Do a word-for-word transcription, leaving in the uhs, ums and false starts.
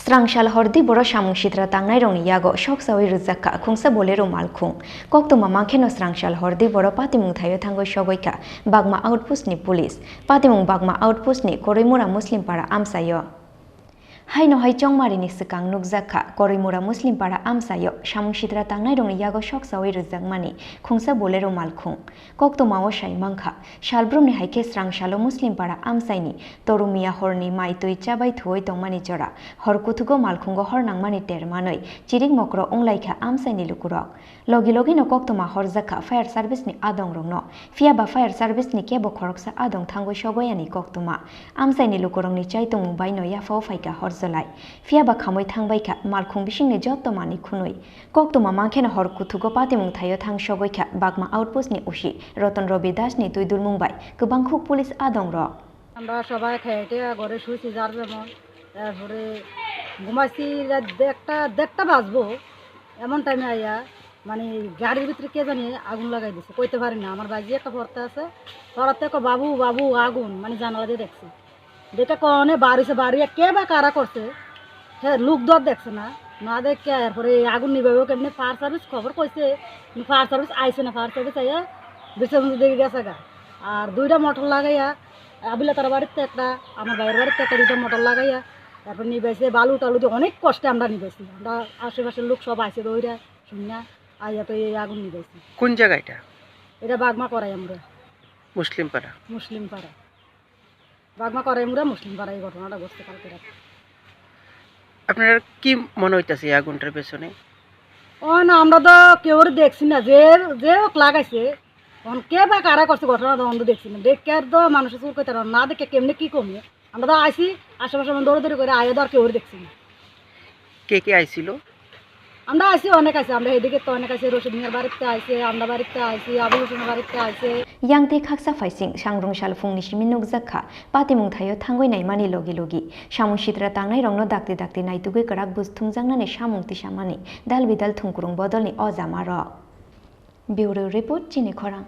Srangsal hordi boro samung sitra tangnairokni yago soksawi rwjak kha khungsa Bolero malkhung. Koktwma mankhe no srangsal hordi boro patimung thaio thangwi sogwi kha Bagma outpost ni police. Patimung Bagma outpost ni Koroimura Muslim para amchaio. Haino hai chongmarini swkang nukjak kha Koroimura Muslim para amchaio samung sitra tangnairokni yago soksawi rwjakmani khungsa Bolero malkhung. Koktwmao sai mankha, salbrumni hai khe srangsalo Muslim para amchaini Toru Miya horni mai twi chabai thuwi tongmani jora hor kuthugo malkhungo hor nangmani ter manwi chirik mokro wnglaikha amchaini lukurok. Logi logino koktwma horjak kha fire service ni adongrokno, phiya ba fire service ni kebo khoroksa adong thangwi sogoyani koktwma. Amchaini lukurokni chaitongmung baino yaphao phaikha hor jolai, phiya ba khamwi thangbaikha malkhung bisingni jotto manwi khwnwi. Koktwma mankheno hor kuthugo patimung thaio thang sogwi kha Bagma outpost ni O C Roton Robi Das ni twi dulmung bai kwbangkhuk police adongrok. আমরা সবাই খেয়ে টেয়ে ঘরে শুয়েছি যার যেমন। তারপরে ঘুমাইছি রাত দেড়টা, দেড়টা বাজবো, এমন টাইমে আইয়া মানে গাড়ির ভিতরে কে জানি আগুন লাগাই দিছে, কইতে পারি না। আমার ভাইজি একটা পড়তে আছে, পড়াতে কো, "বাবু, বাবু, আগুন", মানে জানালা দিয়ে দেখছি। দেখে কনে বার হইছে, বার হইয়া কে বা কারা করছে, হ্যাঁ, লোক তো আর দেখছে না, না দেখে এরপরে এই আগুন নিভাবে কেমনে ফায়ার সার্ভিস খবর কইছে, কিন্তু ফায়ার সার্ভিস আইছে না, ফায়ার সার্ভিস আইয়া বিশ্বনাথ দিকে গেছে গা। আর দুইটা মোটর লাগাইয়া আবিলা তার বাড়িতে একটা, আমার ভাইয়ের বাড়িতে একটা, দুইটা মোটর লাগাইয়া তারপর নিবাইছে, বালু টালু দিয়ে অনেক কষ্টে আমরা নিবাইছি। আমরা আশেপাশের লোক সব আইছে, তো ওইরা শুনিয়া আইয়া তো এই আগুন নিবাইছি। কোন জায়গা এটা? এটা বাগমা করাই আমরা। মুসলিম পাড়া। মুসলিম পাড়া। বাগমা করাইমুরা মুসলিম পাড়া এই ঘটনাটা ঘটছে কালকে রাতে। আপনার কি মনে হইতাছে এই আগুনটার পেছনে? ও না, আমরা তো কেউ দেখছি না, যে, যে হোক লাগাইছে, এখন কে বা কারা করছে ঘটনা তো আমরা দেখছি না। দেখে আর তো মানুষের চুল কইতে পারবো না, দেখে কেমনে কি কমে। আমরা তো আইছি, আশেপাশে আমরা দৌড়াদৌড়ি করে আইয়া তো আর কেউ দেখছি না। কে কে আইছিল? আমরা আইছি, অনেক আইছি, আমরা এদিকে তো অনেক আইছি, রশিদ মিয়ার বাড়িতে আইছে, আমরা বাড়িতে আইছি, আবুল হোসেনের বাড়িতে আইছে। Yang tei khaksa phaising sangrung salphungni simi nukjak kha, patimung thaio thangwi naimani logi logi samung sitra tangnairokno dakti dakti naitugwi kwrak buj thumjaknani samung tisamani dal bidal thungkurung bodolni o jamarok. Bureau Report, Chini Khorang.